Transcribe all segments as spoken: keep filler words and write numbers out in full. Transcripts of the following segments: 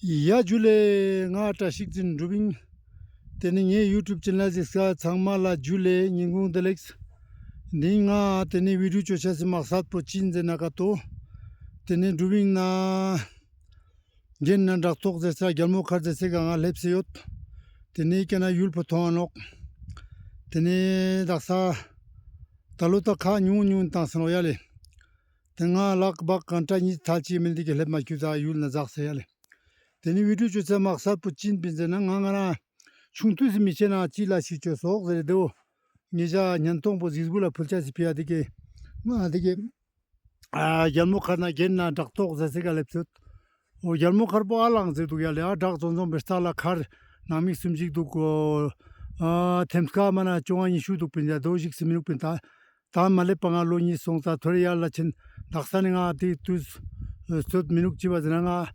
ཡ་ཇུ་ལེ། ང་བཀྲ་ཤིས་འཛིན་གྲུབ་ཨིན། ཏེ་ནེ་ངའི་ཡུ་ཊུབ་ཆེ་ནལ་གཟིགས་ས་ཚང་མ་ལ་ཇུ་ལེ། ཉིན་གུང་བདེ་ལེགས། འི་ང་ཏེ་ནེ་བི་ཌིའོ་ཅོ་ཅེས་སི་མག་སད་པོ་ཅི་ཨིན་ཟེར་ན་ཀ་ཏོ། ཏེ་ནེ་གྲུབ་ཨིན་ན་གྱེན་ན་བྲག་ཐོག་ཟེར་ས་རྒྱལ་མོ་མཁར་ཟེར་ས་ག་ང་ལེབས་སེ་ཡོད། ཏེ་ནེ་ཀ་ན་ཡུལ་པོ་ཐོང་ང་ནོག། ཏེ་ནེ་དག་ས་ད་ལོ་ད་ཁ་ཉུང་ཉུང་ཏང་སེ་ནོག་ཡ་ལེ། ཏེ་ང་ལག་པ་གང་ཏྲ་ཉིས་ཐལ་ཅིག་མེན་ཏེ་གི་ལེབ་མ་ཁྱུ་ད་ཡུལ་ན་ཛག་སེ་ཡ་ལེ། ཏེ་ནེ་བི་ཌིའོ་ཅོ་ཅེས་མག་སད་པོ་ཅི་ཨིན་པིན་ཟེར་ན་ང་ང་རང་ཆུང་དུས་སི་མི་ཚེ་ནང་ཅི་ལ་ཞིག་ཅོས་སོག་ཟེར་ཏེ་འོ། ཉེ་ཞ་ཉན་ཐོང་པོ་གཟིགས་བུ་ལ་ཕུལ་ཅེས་སི་ཕི་ཡ་ཏེ་གི་ང་ཏེ་གི་ཨ་རྒྱལ་མོ་མཁར་ན་གྱེན་ན་བྲག་ཐོག་ཟེར་སེ་ག་ལེབས་སེ་ཡོད། འོ་རྒྱལ་མོ་མཁར་པོ་ཨ་ལང་ཟེར་དུག་ཡ་ལེ། ཨ་བྲག་ཙོང་ཙོང་པེ་རྩ་ལ་མཁར་ནང་མི་སུམ་ཅིག་དུག་གོ། ཨ་ཐེམ་སྐས་མ་ན་ཅོ་ལྔ་ཉི་ཤུ་དུག་པིན་ཡ་དོ་ཞིག་སི་མི་ནུག་པིན་ད། ད་མ་ལེབ་པ་ང་ལོ་ཉིས་སོང་ཙ་ཐོ་རེ་ཡར་ལ་ཆེན་དག་ས་ནེ་ང་ཏེ་དུས་ཚོད་མི་ནུག་ཅི་བ་ཟེར་ན་ང་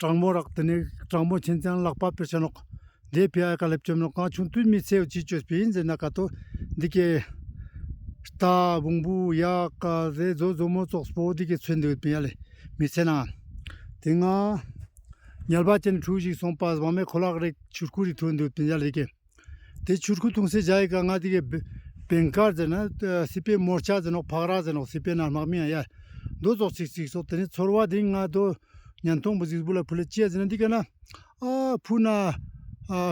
གྲང་མོ་རག་ཏེ་ནེ་གྲང་མོ་ཆེན་ཙང་ལག་པ་པེ་ཆ་ནོག། ཏེ་ཕི་ཡ་ཀ་ལེབ་ཅོམ་ནོག། ང་ཆུང་དུས་མི་ཚེ་ཅི་ཅོས་པིན་ཟེར་ན་ཀ་ཏོ་འདི་ཀེ་རྟ་བོང་བུ་ཡག་ཀ་ཟེ་ཛོ་ཛོ་མོ་ཙོགས་པོ་འདི་ཀེ་ཚོན་དུག་པིན་ཡ་ལེ། མི་ཚེ་ནང་ཏེ་ང་ཉལ་བ་ཅན་ཕྲུ་གུ་ཞིག་སོང་པ་བ་མེ་ཁོ་ལག་རེ་ཆུར་ཁུ་རི་ཐོན་དུག་པིན་ཡ་ལེ་ཀེ། ཏེ་ཆུར་ཁུ་ཐུང་སེ་ཇའི་ཀ་ང་ཏེ་གི་བེང་ཀར་ཟེར་ན་སི་པེ་མོར་ཆ་ཟེར་ནོག་ཕག་ར་ཟེར་ནོག་སི་པེ་ན་དམག་མི་ཡ་ཡ་དོ་ཙོགས་ཅིག་ཅིག་སོགས། ཏེ་ནེ་ཚོར་བ་ཏེ་ང་དོ་ཉན་ཐོང་པོ་གཟིགས་བུ་ལ་ཕུལ་ལེ་ཅི་ཡ་ཟེར་ན་འདི་ཀ་ན་ཨ་ཕུ་ན་ཨ་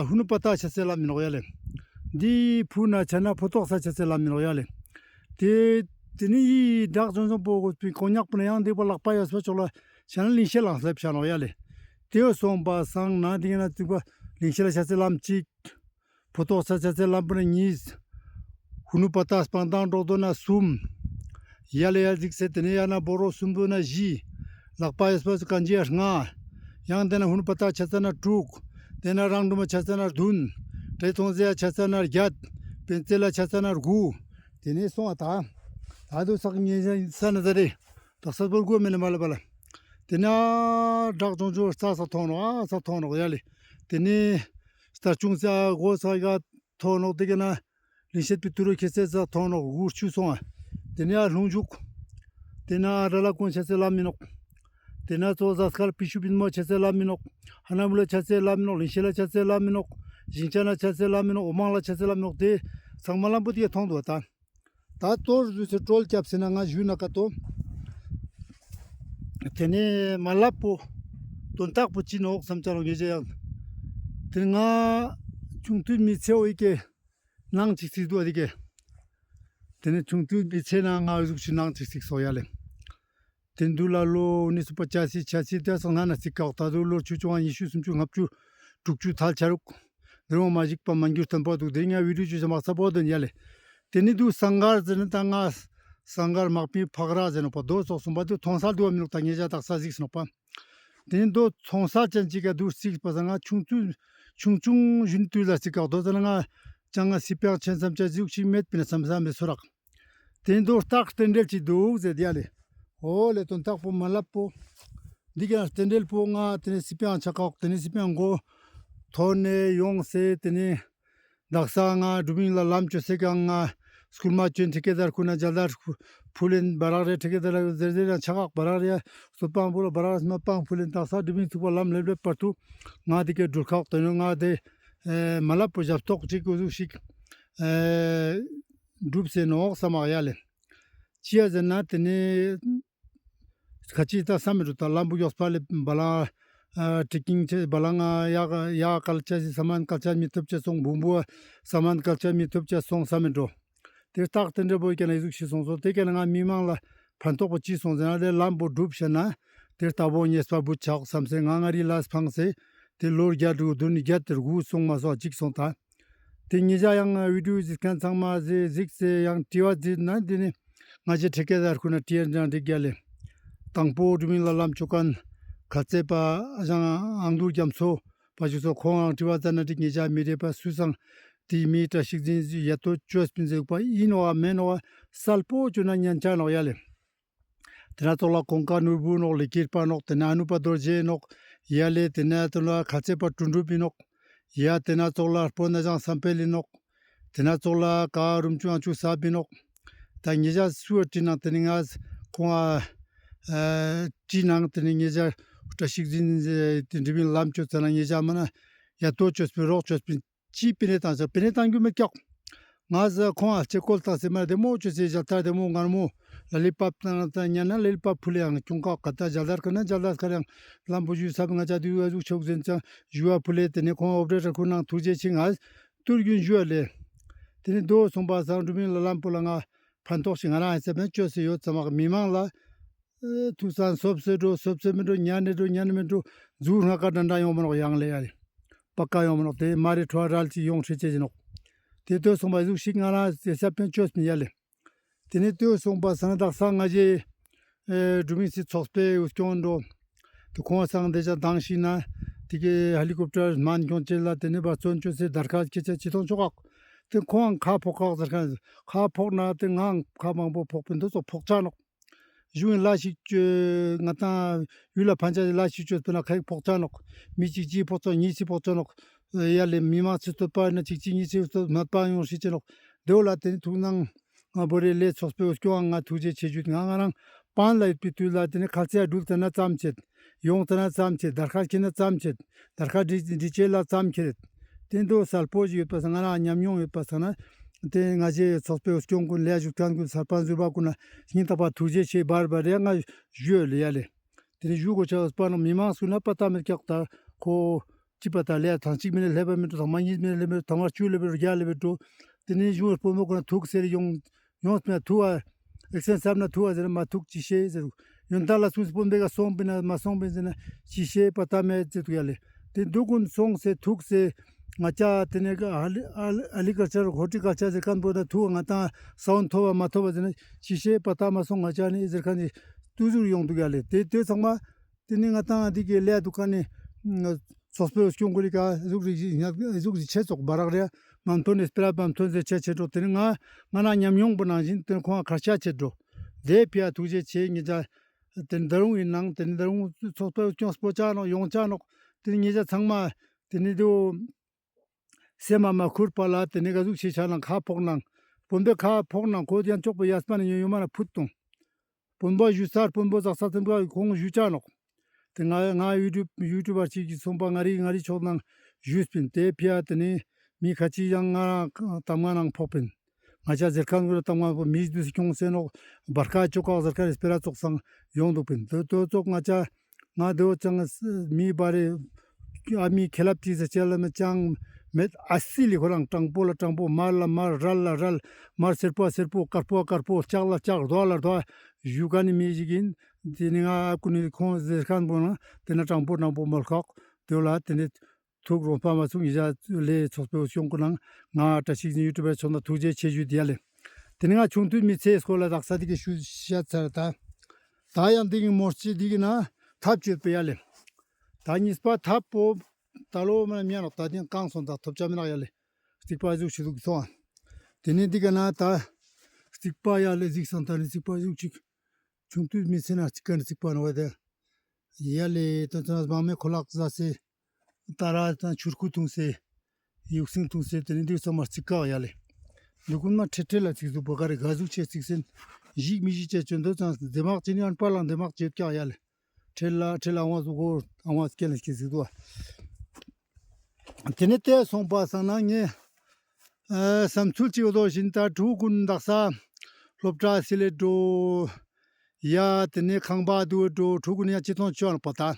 ཧུ་ནུ་པ་ཏ་ཆ་སེ་ལམ་མི་ནོག་ཡ་ལེ། འདི་ཕུ་ན་ཆ་ན་ཕོ་ཏོག་ས་ཆ་སེ་ལམ་མི་ནོག་ཡ་ལེ། ཏེ་ཏེ་ནེ་ཡི་བྲག་ཙོང་ཙོང་པོ་གོ་སྤི་ཀོང་ཉག་པོ་ན་ཡང་འདི་པ་ལག་པ་ཡོད་པ་ཅོག་ལ་ཆ་ན་ལིང་ཤེད་ལང་སླེབ་ཆ་ནོག་ཡ་ལེ། ཏེ་སོང་པ་སང་ན་འདི་ཀ་ན་ཙིག་པ་ལིང་ཤེད་ལ་ཆ་སེ་ལམ་ཅིག། ཕོ་ཏོག་ས་ཆ་སེ་ལམ་པོ་ན་ཉིས། ཧུ་ནུ་པ་ཏ་སྤང་ཐང་འགྲོགས་དོ་ན་སུམ། ཡ་ལེ་ཡ་ཟིགས་སེ་ཏེ་ནེ་ཡ་ན་བོ་རོ་སུམ་དོ་ན་ཞི། ལག་པ་ཡོད་པ་ཀན་ཇི་ཡ་ལྔ། ཡང་ཏེ་ན་ཧུ་ནུ་པ་ཏ་ཆ་ས་ན་དྲུག། ཏེ་ན་རང་དུ་མ་ཆ་ས་ན་རྡུན། ཏེ་ཐོང་ཟེ་ཡ་ཆ་ས་ན་རྒྱད། པེན་ཙེ་ལ་ཆ་ས་ན་དགུ། ཏེ་ནེ་སོང་ཨ་ད། ད་དུ་སག་ཉེ་ས་ས་ན་ཟ་རེ། ད་ས་བོར་གོ་མེ་ན་མ་ལ་བ་ལ། ཏེ་ན་བྲག་ཙོང་ཙོང་རྩ་ས་ཐོང་ནོག་ཨ་ས་ཐོང་ནོག་ཡ་ལེ། ཏེ་ནེ་རྩ་ཆུང་ས་གོ་ས་ག་ཐོང་ནོག། ཏེ་ཀ་ན་ལིང་ཤེད་པི་ཏུ་རུ་ཁེ་སེ་ས་ཐོང་ནོག། གུར་ཆུ་སོང་ཨ། ཏེ་ནེ་ཨ་ལྷུང་ཇུག། ཏེ་ན་ར་ལ་ཀུན་ཆ་སེ་ལམ་མི་ནོག། ཏེ་ན་ཙོ་ཟ་སྐལ་པི་ཤུ་པིན་མོ་ཆ་སེ་ལམ་མི་ནོག། ཧ་ན་མུ་ལ་ཆ་སེ་ལམ་མི་ནོག། ལིང་ཤེད་ལ་ཆ་སེ་ལམ་མི་ནོག། ཞིང་ཆ་ན་ཆ་སེ་ལམ་མི་ནོག། འོ་མང་ལ་ཆ་སེ་ལམ་མི་ནོག། ཏེ་ཚང་མ་ལམ་པོ་ཏེ་ཐོང་དུག་ད། ད་ཏོར་ཟུ་སེ་ཀྲོལ་རྒྱབ་སེ་ན་ང་ཞུ་ན་ཀ་ཏོ། ཏེ་ནེ་མ་ལབ་པོ་དོན་དག་པོ་ཅི་ནོག་སམ་ཆ་ལོ་ངེ་ཅ་ཡང་། ཏེ་ང་ཆུང་དུས་མི་ཚེ་འོ་ཡི་ཀེ་ནང་ཅིག་ཅིག་དུག་ཨ་ཏེ་ཀེ། ཏེ་ནེ་ཆུང་དུས་མི་ཚེ་ནང་ང་འི་ཟུག་ཅིག་ནང་ཅིག་ཅིག་སོ་ཡ་ལེ། ཏེ་དུ་ལ་ལོ་ནི་སུ་པ་ཆ་སི་ཆ་སི་ཏེ་སང་ན་ན་སི་ཀག་ད་དུ་ལོ་ཆུ་ཆུང་ང་ཉི་ཤུ་སུམ་ཅུ་ལྔ་བཅུ་དྲུག་ཅུ་ཐལ་ཆ་རུག། དེ་རུང་མ་ཞིག་པ་མ་འགྱུར་བརྟན་པོ་དུག། དེ་ང་བི་ཌིའོ་ཅུ་ས་མག་ས་པོ་དོན་ཡ་ལེ། ཏེ་ནི་དུ་སང་གར་ཟེར་ན་ད་ང་སང་གར་མག་པི་ཕག་ར་ཟེར་ནོག་པ་དོ་སོགས་སུམ་པ་དུ་ཐོང་སལ་དུ་བ་མི་རུག་ད་ངེ་ཅ་དག་ས་ཟིགས་ནོག་པ། ཏེ་ནི་དོ་ཐོང་སལ་ཅན་ཅིག་ག་དུ་ཟིགས་པ་ས་ང་ཆུང་ཆུང་ཆུང་ཆུང་ཞུན་དུས་ལ་ཟིགས་ཀག་དོ་ཟེར་ན་ང་ཅང་ང་སི་པའང་ཆེན་སམ་ཆ་ཟིགས་ཤིག་མེད་པིན་ན་སམ་ས་མེད་སོ་རག། ཏེ་ནི་དོ་རྟགས་རྟེན་འབྲེལ་ཅིག་དུག་ཟེར་ཡ་ལེ། འོ་ལེ་དོན་དག་པོ་མ་ལབ་པོ། འདི་ག་རྟེན་འབྲེལ་པོ་ང་ཏེ་ནེ་སི་པའང་ཆ་ཀག་ཏེ་ནེ་སི་པའང་གོ་ཐོན་ནེ་ཡོང་སེ་ཏེ་ནེ་དག་ས་ང་དུ་མིང་ལ་ལམ་ཅོ་སེ་ཀ་ང་སྐུལ་མ་ཅོན་ཐེ་ཀེ་དར་ཁུ་ན་ཇལ་དར་ཕུལ་ལེན་བ་རག་རེ། ཐེ་ཀེ་དར་ཟེར་ཟེར་ཡང་ཆ་ཀག་བ་རག་རེ། སོ་པང་པོ་ལ་བ་རག་རེ། སྨ་པང་ཕུལ་ལེན་དག་ས་དུ་མིང་ཚུགས་པ་ལམ་ལེབ་ལེབ་བར་དུ་ང་འདི་ཀེ་འགྲུལ་ཁག་ཏེ་ནེ་ང་ཏེ་མ་ལབ་པོ་ཞབས་ཏོག་ཅིག་འུ་ཟུག་ཤིག་གྲུབ་སེ་ནོག་སམ་མག་ཡ་ལེ། ཅི་ཡ་ཟེར་ན་ཏེ་ནེ་ཁ་ཅིག་ད་སམ་མི་རུག་ད་ལམ་བུ་གྱོགས་པ་ལེ་བ་ལང་ཏྲེ་ཀིང་ཅེས་བ་ལང་ཡག་ཡག་ཀལ་ཆ་ཞིག་སམ་ཀལ་ཆ་མི་ཐུབ་ཅེས་སོང་། བུང་བུ་སམ་ཀལ་ཆ་མི་ཐུབ་ཅེས་སོང་སམ་མི་འགྲོ། ཏེ་རྟགས་རྟེན་འབྲེལ་པོ་ཡི་ཀ་ན་འི་ཟུག་ཤིག་སོང་སོ། ཏེ་ཀ་ན་ང་མི་མང་ལ་ཕན་ཐོགས་པོ་ཅི་སོང་ཟེར་ན་ཏེ་ལམ་བུ་གྲུབ་ཤེ་ན་ཏེ་རྟ་བོ་ཉེས་པ་བུ་ཆགས་སམ་སེ་ང་ང་རི་ལས་ཕངས་སེ་ཏེ་ལོ་བརྒྱད་དྲུག་བདུན་བརྒྱད་དེ་དགུ་སོང་མ་སོ་ཅིག་སོང་ད། ཏེ་ཉེ་ཞ་ཡང་བི་ཌིའོ་ཟིགས་ཁན་ཚང་མ་ཟེ་ཟིགས་སེ་ཡང་དྲི་བ་ཟིགས་ན་ཏེ་ནི་ང་ཞེ་ཐེ་ཀེ་དར་ཁུ་ན་དྲི་ཡན་ཅང་འགྲིག་ག་ལེ། དང་པོ་དུ་མིང་ལ་ལམ་ཅོ་ཁན་ཁ་ཚེ་པ་ཨ་ཞང་ཨང་དུ་རྒྱ་མཚོ་པ་ཞིག་སོ་ཁོང་ཨང་དྲི་བ་ཙ་ན་འགྲིག། ཉེ་ཞ་མི་རེ་པ་སུ་སང་ཏེ་མི་བཀྲ་ཤིས་འཛིན་ཡ་ཏོ་ཅོས་པིན་ཟེར་པ་ཨིན་ནོག་མེན་ནོག་སལ་པོ་ཅོ་ན་ཉན་ཆ་ནོག་ཡ་ལེ། ཏེ་ན་ཙོགས་ལ་ཀོང་ཀ་ནོར་བུ་ནོག། ལི་ཀིར་པ་ནོག། ཏེ་ན་ཨ་ནུ་པ་རྡོ་རྗེ་ནོག། ཡ་ལེ་ཏེ་ན་ཙོགས་ལ་ཁ་ཚེ་པ་དྲུང་དྲུང་པི་ནོག། ཡ་ཏེ་ན་ཙོགས་ལ་སྤོ་ན་ཞང་སམ་པེ་ལི་ནོག། ཏེ་ན་ཙོགས་ལ་ཀ་རུམ་ཆུ་ཨང་ཆུ་ས་པི་ནོག། ད་ཉེ་ཞ་སུ་བ་དྲི་ནང་ཏེ་ནི་ང་ཁོང་ཨ་དྲི་ནང་ཏེ་ནི་ཉེ་ཞ་ བཀྲ་ཤིས་འཛིན་དེ་འདྲི་བའི་ལམ་ཅོ་ཙ་ན་ཉེ་ཞ་མ་ན་ཡ་ཏོ་ཅོས་པིན་རོགས་ཅོས་པིན་ཅི་པིན་ནེ་ཏང་ཅ་པིན་ནེ་ཏང་རྒྱུ་མེད་ཀྱག། ང་ཟ་ཁོང་ཨ་ལྕེ་ཀོལ་ཏང་སེ་མ་རེ་དེ་མོ་ཅོས་སེ་ཞལ་ཏ་དེ་མོ་ངར་མོ་ལ་ལི་པབ་ཏང་ཏང་ཉན་ན་ལ་ལི་པབ་ཕུལ་ཡང་ཁྱུང་ཀ་ཀ་ཏ་ཞལ་ཏ་ཁ་ན་ཞལ་ཏ་ཁ་ཡང་ལམ་བུ་ཞུ་ས་ང་ཅ་དུ་ཡ་ཟུག་ཆོག་ཟེར་ཅང་ཞུ་བ་ཕུལ་ལེ། དེ་ནེ་ཁོང་ཨོ་པ་རེ་ཊར་ཁུ་ནང་ཐུགས་རྗེ་ཆེ་ང་ཏུར་རྒྱུན་ཞུ་བ་ལེ། དེ་ནེ་དོ་སོང་པ་སང་འགྲུབ་མིན་ལ་ལམ་པོ་ལ་ང་ཕན་ཐོགས་ཤིག་ང་རང་ཨེ་ས་པན་ཅོས་སེ་ཡོད་ཙམ་མ་མི་མང་ལ་ཨེ་ཐུགས་སང་སོབ་སེ་འགྲོ་སོབ་སེ་མི་འགྲོ་ཉན་ནེ་འགྲོ་ཉན་ནེ་མི་འགྲོ་ཟུར་ང་ཀ་འདྲ་འདྲ་ཡོང་མ་ནོག་ཡང་ལེ་ཡ་ལེ། པ་ཀ་ཡོང་མ་ནོག། དེ་མ་རེ་ཁྲོ་རལ་ཅིག་ཡོང་ཁྲེ་ཅེ་ཅི་ནོག། དེ་དོ་སོང་པ་ཟུག་ཤིག་ང་རང་ཨེ་ས་པན་ཅོས་མི་ཡ་ལེ། དེ་ནེ་དོ་སོང་པ་སང་དག་ས་ང་ཞེ་ཨེ་འགྲུབ་མིན་སི་ཚོགས་པའི་འུ་སྐྱོང་འགྲོ། དེ་ཁོང་སང་དེ་ཅ་དང་ཤི་ན་དེ་གི་ཧེ་ལི་ཀོབ་ཊར་མན་ཁྱོང་ཅེ་ལ་དེ་ནེ་བ་བཙོན་ཅོས་སེ་དར་ཁ་ཁྱེ་ཅ་ཅི་ཐོང་ཆོག་ཨག། དེ་ཁོང་ཁ་ཕོག་ཁག་ཟེར་ཁན་ཁ་ཕོག་ན་དེ་ངའང་ཁ་མང་པོ་ཕོག་པིན་དོ་ཚོགས་ཕོག་ཅ་ནོག། གཞུང་ལ་ཞིག་ཅོ་ང་ཏང་ཡུལ་ལ་ཕན་ཆ་ལ་ཞིག་ཅོ་སྤེ་ན་ཁ་ཡིག་ཕོག་ཅ་ནོག། མི་གཅིག་གཅིག་ཕོག་ཅ་ཉིས་ཅིག་ཕོག་ཅ་ནོག། ཡ་ལེ་མི་མང་ཚེ་སྟོད་པ་ན་གཅིག་གཅིག་ཉིས་ཅིག་སྟོད་མ་པ་ཡོང་ཤེས་ཅ་ནོག། དེ་བོ་ལ་དེ་ནེ་ཐུགས་སྣང་ང་བོ་རེ་ལེ་ཚོགས་པའི་འུ་སྐྱོང་ང་ཐུགས་རྗེ་ཆེ་ཞུ། ང་ང་རང་པན་ལ་ཡོད་པའི་དུས་ལ་དེ་ནེ་ཁ་ཚེ་འགྲུལ་ཏེ་ན་ཙམ་ཆེད་ཡོང་ཏེ་ན་ཙམ་ཆེད་དར་ཁ་ཁྱེར་ན་ཙམ་ཆེད་དར་ཁ་འདི་འདི་ཆེ་ལ་ཙམ་ཁྱེར་རེད། དེ་འདོ་གསལ་པོ་ཞིག་ཡོད་པ་སང་ང་རང་ཉམས་མྱོང་ཡོད་པ་སང་ན་དེ་ང་ཞེ་ཚོགས་པའི་འུ་སྐྱོང་ཀུན་ལས་ཞུགས་མཁན་ཀུན་སར་པན་ཟུར་པ་ཀུན་ན་སྙིང་ཐག་པ་ཐུགས་རྗེ་ཆེ་བར་བར་རེ་ང་ཞུ་ཡོད་ལེ་ཡ་ལེ། དེ་ནེ་ཞུ་གོ་ཆ་སྤ་ན་མི་མང་སུ་ན་པ་ཏ་མེད་ཀྱག་ད་ཁོ་ཅི་པ་ཏ་ལེ་ཐང་གཅིག་མི་ནེ་ལེབ་པ་མི་འགྲོ་ཐང་མ་གཉིས་མི་ནེ་ལེབ་མི་འགྲོ་ཐང་མ་བཅུ་ལེབ་པ་རྒྱ་ལེབ་པ་འགྲོ། དེ་ནེ་ཞུ་སྤོན་པོ་ཀུན་ན་ཐུགས་སེ་རེ་ཡོང་ཡོངས་མེད་ཐུ་བ། ཨེག་སེན་སབ་ན་ཐུ་བ་ཟེར་ན་མ་ཐུག་ཅི་ཤེས་ཟེར། ཡོན་ཏན་ལ་སུངས་སེ་སྤོན་པོ་ག་སོང་པིན་ན་མ་སོང་པིན་ཟེར་ན་ཅི་ཤེས་པ་ཏ་མེད་ཟེར་དུག་ཡ་ལེ། དེ་འདུག་ཀུན་སོང་སེ་ཐུག་སེ་ང་ཅ་དེ་ནེ་ཨ་ལི་ཨ་ལི་ཨ་ལི་ཀལ་ཅར་ཧོར་ཊི་ཀལ་ཅར་ཟེར་ཁན་པོ་ན་ཐུ་བ་ང་ཏང་སའུན་ཐོབ་བ་མ་ཐོབ་བ་ཟེར་ན་ཅི་ཤེས་པ་ཏ་མ་སོང་ང་ཅ་ནི་ཟེར་ཁན་ནི་ཏུ་ཟུར་ཡོང་དུག་ཡ་ལེ། དེ་དེ་ཚང་མ་དེ་ནེ་ང་ཏང་འདི་གི་ལས་དུ་ཀ་ནེ་ཚོགས་པའི་སྐྱོང་གུ་རི་ཀ་ཟུག་རིག་ཟུག་རིག་ཆེ་ཙོགས་བ་རག་རེ་མ་མཐོན་ནེ་སྤེ་ར་བ་མཐོན་ཟེར་ཆེ་ཆེ་འགྲོ། དེ་ནེ་ང་ང་ན་ཉམས་མྱོང་པོ་ནང་བཞིན་དེ་ནེ་ཁོང་ཁར་ཆ་ཆེ་འགྲོ། དེ་ཕི་ཡ་ཐུགས་རྗེ་ཆེ་ཉེ་ཆ་དེ་ནེ་ད་རུང་ཡིན་ནང་དེ་ནེ་ད་རུང་ཚོགས་པའི་སྐྱོང་སྤོ་ཆ་ནོག་ཡོང་ཆ་ནོག། དེ་ནེ་ཉེ་ཆ་ཚང་མ་དེ་ནེ་དུ་སེམས་མ་མ་ཁུར་པ་ལ་དེ་ནེ་ག་ཟུག་ཆེ་ཆ་ནང་ཁ་ཕོག་ནང་སྤོན་པོའི་ཁ་ཕོག་ནང་ཁོ་ཡང་ཅོག་པོ་ཡ་སྤ་ནེ་ཡོད་ཡོད་མ་ན་ཕུད་དུང་། སྤོན་པོ་ཞུ་ས་སྤོན་པོ་ཟག་ས་ཙམ་པ་ཁོང་ཞུ་ཆ་ནོག། དེ་ང་ང་ཡུ་ཊུབ་ཡུ་ཊུབ་པར་ཅིག་གི་སོང་པ་ང་རི་ང་རི་ཕྱོགས་ནང་ཞུས་པིན། དེ་ཕི་ཡ་དེ་ནེ་མི་ཁ་ཅིག་ཡང་ང་རང་གཏམ་ང་ནང་ཕོག་པིན། ང་ཅ་ཟེར་ཁན་གུ་ར་གཏམ་ང་ཕོག་མི་དུས་སུ་ཁྱོང་སེ་ནོག་བར་ཁ་ཅོ་ཀ་ཟེར་ཁན་སྤེ་ར་ཙོགས་སང་ཡོང་དུག་པིན། དོ་དོ་ཙོགས་ང་ཅ་ང་དེ་བོ་ཅང་མི་བ་རེ་ཨ་མི་ཁེ་ལབ་ཅིག་ཟེར་ཅེ་ལ་མེད་ཅང་མེད། ཨ་སི་ལི་ཁོ་རང་དྲང་པོ་ལ་དྲང་པོ་མར་ལ་མར་རལ་ལ་རལ་མར་སེར་པོ་ལ་སེར་པོ་དཀར་པོ་ལ་དཀར་པོ་ལྕགས་ལ་ལྕགས་རྡོ་ལ་རྡོ་ཞུ་ཁན་ནི་མི་ཞིག་ཡིན། དེ་ནེ་ང་ཨ་ཀུ་ནི་ཁོང་ཟེར་ཁན་པོ་ན་དེ་ན་དྲང་པོ་དྲང་པོ་མོལ་ཁོག་དེ་ལ་དེ་ནེ་ཐུགས་རོང་པ་མ་ཚུགས་ཡི་ཇ་ལེ་ཚོགས་པའི་ཤོང་ཀུན་ནང་ང་བཀྲ་ཤིས་འཛིན་ཡུ་ཊུབ་པའི་ཕྱོགས་ནེ་ཐུགས་རྗེ་ཆེ་ཞུ་དེ་ཡ་ལེ། དེ་ནེ་ང་ཆུང་དུས་མི་ཚེ་སྐོར་ལ་དག་ས་དེ་གི་ཞུ་ཤ་ཚར་ད། ད་ཡང་དེ་གི་མོར་ཅི་དེ་གི་ན་ཐབ་ཅོད་པེ་ཡ་ལེ། ད་གཉིས་པ་ཐབ་པོ་ད་ལོ་མ་ན་མྱ་ནོག་ད་དེ་གང་སོང་ད་ཐོབ་ཆ་མི་ནག་ཡ་ལེ། རྩིག་པ་ཟུག་ཞིག་དུག་སོང་། དེ་ནེ་དེ་གི་ན་ད་རྩིག་པ་ཡ་ལེ་གཟིགས་སང་ད་ནི་རྩིག་པ་ཟུག་ཅིག་ཆུང་དུས་མི་ཚེ་ན་རྩིག་ཀ་ནི་རྩིག་པ་ནོག་བ་དེ། ཡ་ལེ་དོན་ཚང་མ་མེ་ཁོ་ལག་ཟ་སེ། ཏ་ར་དང་ཆུར་ཁུ་འཐུང་སེ། ཡུག་སིང་འཐུང་སེ་དེ་ནེ་འདི་ཚང་མ་རྩིག་ཀ་ཡ་ལེ། འདི་ཀུན་མ་ཁྲེ་ཁྲེ་ལ་རྩིག་ཟུག་པོ་ག་རེ་ག་ཟུག་ཆེ་རྩིག་སེན། ཞིག་མི་ཞིག་ཆེ་ཆོན་དོ་ཙང་འདེ་མག་ཅི་ནི་ཨན་པ་ལང་འདེ་མག་ཅེ་ཀ་ཡ་ལེ། ཁྲེ་ལ་ཁྲེ་ལ་ཨང་བ་ཟུག་གོ་ཨང་བ་སྐྱེ་ལ་སྐྱེ་རྩིག་དུག་བ། དེ་ནེ་དེ་སོང་པ་སང་ན་ངས་ཨ་བསམ་ཚུལ་ཅིག་འོ་དོ་བཞིན་ད་ཕྲུ་གུ་ཀུན་དག་ས་སློབ་གྲྭ་སི་ལེ་འགྲོ། ཡ་དེ་ནེ་ཁང་པ་དུ་འགྲོ་ཕྲུ་གུ་ཀུན་ཡང་ཅི་ཐོང་ཆོ་ནོག་པ་ད།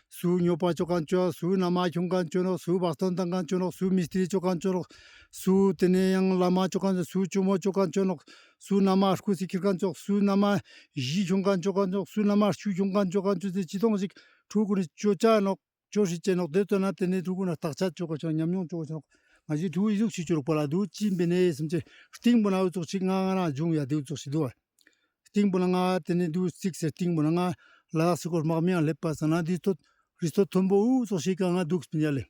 སུ་ཉོ་པ་ཅོ་ཁན་ཅོ་ནོག། སུ་ན་མ་ཁྱོང་ཁན་ཅོ་ནོག། སུ་བག་སྟོན་བཏང་ཁན་ཅོ་ནོག། སུ་མིས་ཏྲི་ཅོ་ཁན་ཅོ་ནོག། སུ་དེ་ནེ་ཡང་བླ་མ་ཅོ་ཁན་ཅོ་ནོག། སུ་ཇོ་མོ་ཅོ་ཁན་ཅོ་ནོག། སུ་ན་མ་རྐུ་སི་ཁྱེར་ཁན་ཅོག། སུ་ན་མ་གཞི་ཁྱོང་ཁན་ཅོ་ཁན་ཅོག། སུ་ན་མ་ཆུ་ཁྱོང་ཁན་ཅོ་ཁན་ཅོ་ཟེར་ཅི་ཐོང་ཞིག་ཕྲུ་གུ་ཀུན་ཅོ་ཆ་ནོག། ཅོ་ཧྲི་ཅེ་ནོག། དེ་ཚོ་ན་དེ་ནེ་ཕྲུ་གུ་ན་བརྟག་དཔྱད་ཅོ་གོ་ཆོག། ཉམས་མྱོང་ཅོ་གོ་ཆོག། ང་ཞི་ཕྲུ་གུ་ཟུག་ཞིག་ཅོ་རུག་པ་ལ་དུ་ཅི་བེ་ནེ་སེམས་ཅེ་སྟིང་པོ་ན་འུ་ཙོགས་ཤིག་ང་ང་ན་འབྱུང་ཡ་དེ་འུ་ཙོགས་ཤིག་དུག་བ། སྟིང་པོ་ན་ང་དེ་ནེ་དུ་རྩིག་སེ་སྟིང་པོ་ན་ང་ལ་དྭགས་སི་སྐོར་མག་མི་ཡང་ལེབ་པ་སང་ན་དེ་ཚོ་རི་སོ་མཐོན་པོ་འུ་ཙོགས་ཤིག་ག་ང་དུག་སྤིན་ཡ་ལེ།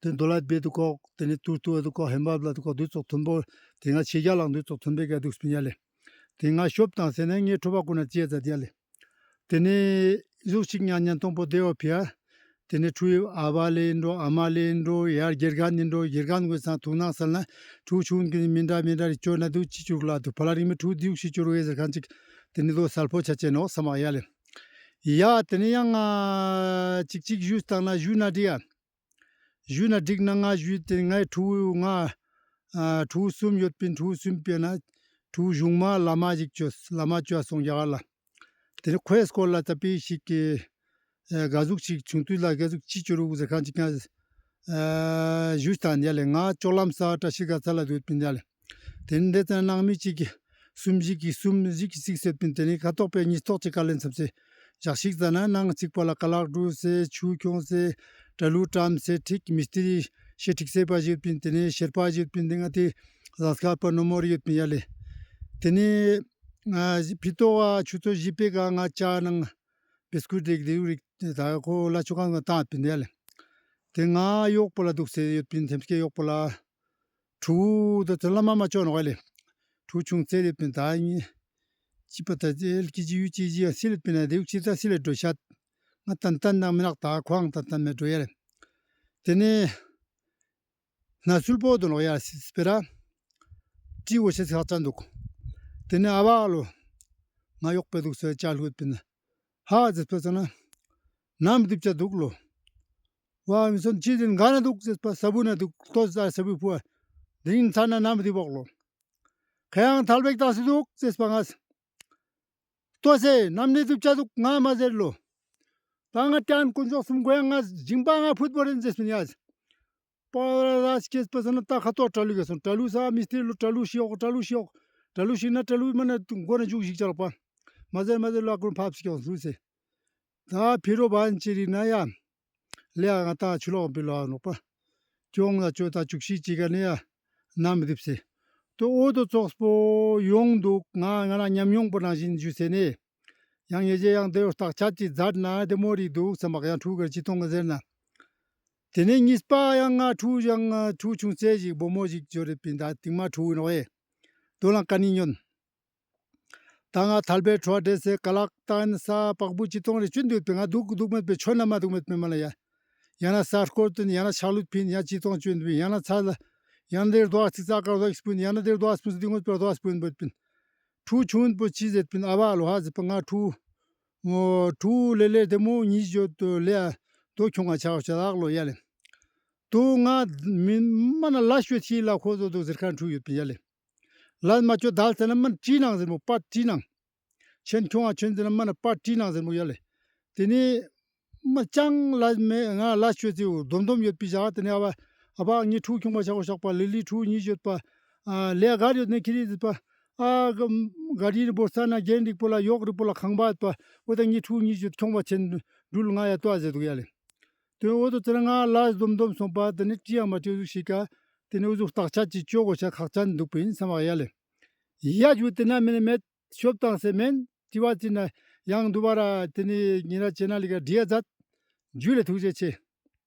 དེ་རྡོ་ལ་བེ་དུ་ཀོག། དེ་ནེ་ཏུར་ཏུ་བ་དུ་ཀོག། ཧེམ་བབ་ལ་དུ་ཀོག། དུ་ཙོགས་མཐོན་པོ། དེ་ང་ཆེ་རྒྱ་ལང་དུ་ཙོགས་མཐོན་པོའི་ཀ་དུག་སྤིན་ཡ་ལེ། དེ་ང་ཤོབ་དང་ཟེར་ན་ངའི་ཁྲོ་བ་ཀུན་ན་ཅི་ཡ་ཛད་ཡ་ལེ། དེ་ནེ་ཟུག་ཅིག་ཉན་ཉན་ཏོང་པོ་དེ་བ་ཕི་ཡ། དེ་ནེ་ཕྲུ་གུའི་ཨ་བ་ལེ་འགྲོ་ཨ་མ་ལེ་འགྲོ་ཡར་དགེ་རྒན་ནི་འགྲོ་དགེ་རྒན་ཀུན་སང་ཐུགས་སྣང་སལ་ན་ཕྲུ་གུ་ཆུང་ཀུན་མི་འདྲ་མི་འདྲ་རི་ཅོ་ན་དུ་ཅི་ཅོ་རུག་ལ་དུ་ཕ་ལ་རིང་མི་ཕྲུ་གུ་དུག་ཤིག་ཅོ་རུག་ཨེ་ཟེར་ཁན་ཅིག་དེ་ནེ་དོ་སལ་པོ་ཆ་ཅེ་ནོག་སམ་མག་ཡ་ལེ། ཡ་ཏེ་ནེ་ཡང་ང་ཅིག་ཅིག་ཞུས་ཏང་ན་ཞུས་ན་འགྲིག་ཡ། ཞུས་ན་འགྲིག་ན་ང་ཞུས་ཏེ་ངའི་ཕྲུ་གུ་ང་ཨ་ཕྲུ་གུ་གསུམ་ཡོད་པིན། ཕྲུ་གུ་གསུམ་པེ་ན་ཕྲུ་གུ་གཞུང་མ་བླ་མ་ཞིག་ཅོས། བླ་མ་ཅོ་སོང་རྒྱ་གར་ལ། ཏེ་ནེ་ཁོའི་སྐོར་ལ་ཙ་པིག་ཞིག་གི་ཨ་ག་ཟུག་ཅིག་ཆུང་དུས་ལ་ག་ཟུག་ཅིག་ཅོ་རུག་ཟེར་ཁན་ཅིག་ང་ཨ་ཞུས་ཏང་ཡ་ལེ། ང་ཅོག་ལམ་ས་བཀྲ་ཤིས་དགའ་ཚལ་ལ་སྡོད་པིན་ཡ་ལེ། ཏེ་ནེ་ཏེ་ནང་མི་ཅིག་གི་གསུམ་ཞིག་གི་གསུམ་ཞིག་གི་ཅིག་ཟེར་པིན། ཏེ་ནེ་ཁ་ཐོག་པེ་ཉིས་ཐོག་ཅིག་ཀ་ལེན་ཚབ་སེ་ཞག་ཞིག་ཙ་ན་ནང་ཅིག་པ་ལ་ཀ་ལག་འགྲུལ་སེ་ཆུ་ཁྱོང་སེ་གྲ་ལུ་བཀྲམ་སེ་ཁྲིག་མི་སྟེ་ཤེ་ཁྲིག་སེ་པ་ཞིག་ཡོད་པིན། ཏེ་ནེ་ཤེར་པ་ཞིག་ཡོད་པིན། ཏེ་ང་ཏེ་ཟངས་དཀར་པ་ནོ་མོར་ཡོད་པིན་ཡ་ལེ། ཏེ་ནེ་ཨ་ཕི་ཏོག་ག་ཆུ་ཚོད་བཞི་པའི་ཀ་ང་ཅ་ནང་བིས་ཀུད་རིག་ཏེ་རིག་ད་ཁོ་ལ་ཆུ་ཁང་ང་ཏང་པིན་ཡ་ལེ། ཏེ་ང་གཡོག་པོ་ལ་འདུག་སེ་ཡོད་པིན། ཐེམ་སྐས་གཡོག་པོ་ལ། ཕྲུ་གུ་ད་ཚོ་ལ་མ་མ་ཅོ་ནོག་ཡ་ལེ། ཕྲུ་གུ་ཆུང་ཙེ་ཡོད་པིན། ད་ཉི་ཅི་པ་ད་ཅི་ཨེལ་ཀེ་ཇི་ཡུ་ཀེ་ཇི་ཡ་སི་ལེད་པིན་ན་ཏེ་ཡུག་ཅི་ད་སི་ལེད་འགྲོ་ཤད། ང་ཏན་ཏན་ནང་མི་ནག་ད་ཁོའང་ཏན་ཏན་མེད་འགྲོ་ཡ་ལེ། ཏེ་ནེ་ན་སུལ་པོ་དུ་ནོག་ཡ་སི་སྤེ་ར་ཀྲི་འོ་ཤེས་ཁག་ཅན་འདུག། ཏེ་ནེ་ཨ་བ་ལོ་ང་གཡོག་པོ་འདུག་སེ་ཅ་ལྷུད་པིན། ཧ་ཟེར་པ་ཙ་ན་ནམ་དུབ་ཅ་འདུག་ལོ། ཝ་མི་སོན་ཅི་ཟིན་ག་ན་འདུག་ཟེར་པ་ས་བུ་ན་འདུག། ལྟོས་ས་ས་བུ་ཕུ་བ་དེ་རིང་ཚ་ན་ནམ་དུབ་བོག་ལོ། ཁ་ཡང་ཐལ་བེག་ཏང་སེ་འདུག་ཟེར་པ་ང་ལྟོས་སེ་ནམ་ནི་དུབ་ཅ་འདུག་ང་མ་ཟེར་ལོ། ད་ང་ཏན་དཀོན་མཆོག་གསུམ་མགོ་ཡང་ང་ཞིང་པ་ང་ཕུད་པོ་རེན་ཟེར་པིན་ཡ། པ་ར་ར་སྐྱེས་པ་ས་ན་ད་ཁ་ཐོག་གྲ་ལུ་ག་སོང་། གྲ་ལུ་ས་མི་སྟེར་ལོ། གྲ་ལུ་ཤི་ཡོག། གྲ་ལུ་ཤི་ཡོག། གྲ་ལུ་ཤི་ན་གྲ་ལུ་མ་ན་མགོ་ན་འཇུག་ཞིག་ཅ་ལོག་པ། མ་ཟེར་མ་ཟེར་ལོ་ཨ་ཀུན་ཕབ་སི་ཀྱང་སུ་སེ། ད་ཕི་རོ་བན་ཅི་རིག་ན་ཡ། ལེ་ང་ད་ཆུ་ལོག་པི་ལོ་ནོག་པ། ཅོང་ལ་ཅོ་ད་ཅུག་ཤི་ཅི་ག་ནི་ཡ། ནམ་རིབ་སེ། ཏོ་འོ་དོ་ཙོགས་པོ་ཡོང་འདུག། ང་ང་ན་ཉམས་མྱོང་པོ་ནང་བཞིན་ཞུ་སེ་ནེ། ཡང་ངེ་ཅེ་ཡང་དེ་བོ་བརྟག་དཔྱད་ཅིག་མཛད་ན་དེ་མོ་རིག་འདུག་བསམ་པ། ཡང་ཕྲུ་གུ་གར་ཅི་གཏོང་ག་ཟེར་ན། དེ་ནས་གཉིས་པ་ཡང་ང་ཕྲུ་གུ་ཡང་ཕྲུ་གུ་ཆུང་ཙེ་ཞིག་བུ་མོ་ཞིག་འབྱོར་རེ་པིན། ད་དེང་མ་ཕྲུ་གུ་ནོག་ཨེ། དོ་ལང་ཀ་ནི་ཉོན། ད་ང་ཐལ་བའི་ཁྲོ་བ་འདྲེས་སེ་ཀ་ལག་ཏང་ས་པག་བུ་ཅི་གཏོང་རེ་ཅུན་འདུག་པིན། ང་འདུག་འདུག་མེད་པའི་ཆོན་ན་མ་འདུག་མེད་པའི་མ་ལ་ཡ། ཡང་ན་ས་སྐོར་དུན་ཡང་ན་ཆག་ལུད་པིན། ཡང་ཅི་གཏོང་ཅུན་པིན། ཡང་ན་ཚ་ལ་ཡང་དེར་རྡོ་ཨ་ཚིག་ཙག་ཀར་རྡོ་ཨིག་སྤུན། ཡང་ན་དེར་རྡོ་ཨ་སྤུན་སུ་དེ་ངོས་པར་རྡོ་ཨ་སྤུན་བོད་པིན། ཕྲུ་གུ་ཆུང་པོ་ཅི་ཟེར་པིན། ཨ་བ་ལོ་ཧ་ཟེར་པ་ང་ཕྲུ་གུ་ཕྲུ་གུ་ལེ་ལེ་དེ་མོ་ཉིས་ཡོད་དོ་ལེ་ཨ་དོ་ཁྱོང་ང་ཆག་ཆ་ལག་ལོ་ཡ་ལེ། དོ་ང་མི་མ་ན་ལ་ཤོད་ཤི་ལ་ཁོ་ཟོ་དོ་ཟེར་ཁན་ཕྲུ་གུ་ཡོད་པིན་ཡ་ལེ། ལ་མ་ཅོ་དལ་ཙ་ན་མ་ན་ཅི་ནང་ཟེར་མོ་པ་ཅི་ནང་། ཆེན་ཁྱོང་ང་ཆེན་ཟེར་ན་མ་ན་པ་ཅི་ནང་ཟེར་མོ་ཡ་ལེ། དེ་ནི་མ་ཅང་ལ་མེ་ང་ལ་ཤོད་ཅིག་སྡོམ་སྡོམ་ཡོད་པི་ཞག་དེ་ནི་ཨ་བ་ཨ་བ་ངའི་ཕྲུ་གུ་ཁྱོང་པ་ཆག་གོ་ཤག་པ། ལི་ལི་ཕྲུ་གུ་ཉིས་ཡོད་པ། ཨ་ལེ་གར་ཡོད་ནི་ཁི་རི་ཟེར་པ། ཨ་ག་རི་ནི་བོར་ས་ན་རྒྱན་རིག་པོ་ལ་ཡོག་རིག་པོ་ལ་ཁང་པ་ཡོད་པ། འོ་ད་ངའི་ཕྲུ་གུ་ཉིས་ཡོད་ཁྱོང་པ་ཆེན་འགྲུལ་ང་ཡ་ཏོ་ཨ་ཟེར་འདུག་ཡ་ལེ། དེ་འོ་དོ་ཙ་ན་ང་ལ་སྡོམ་སྡོམ་སོང་པ་དེ་ནི་ཅི་ཡང་མ་ཅོ་ཟུག་ཤིག་ག་དེ་ནི་འུ་ཟུག་བརྟག་དཔྱད་ཅིག་ཅོ་གོ་ཤ་ཁག་ཅན་འདུག་པིན་བསམ་པ་ཡ་ལེ། ཡ་ཇུ་དེ་ན་མེད་ནི་མེད་ཤོབ་བཏང་སེ་མེན་དྲི་བ་ཅི་ན་ཡང་དུ་བ་ར་དེ་ནི་ཉི་ར་ཅེ་ན་ལི་ག་འདྲི་ཡ་མཛད། ཇུ་ལེ་ཐུགས་རྗེ་ཆེ།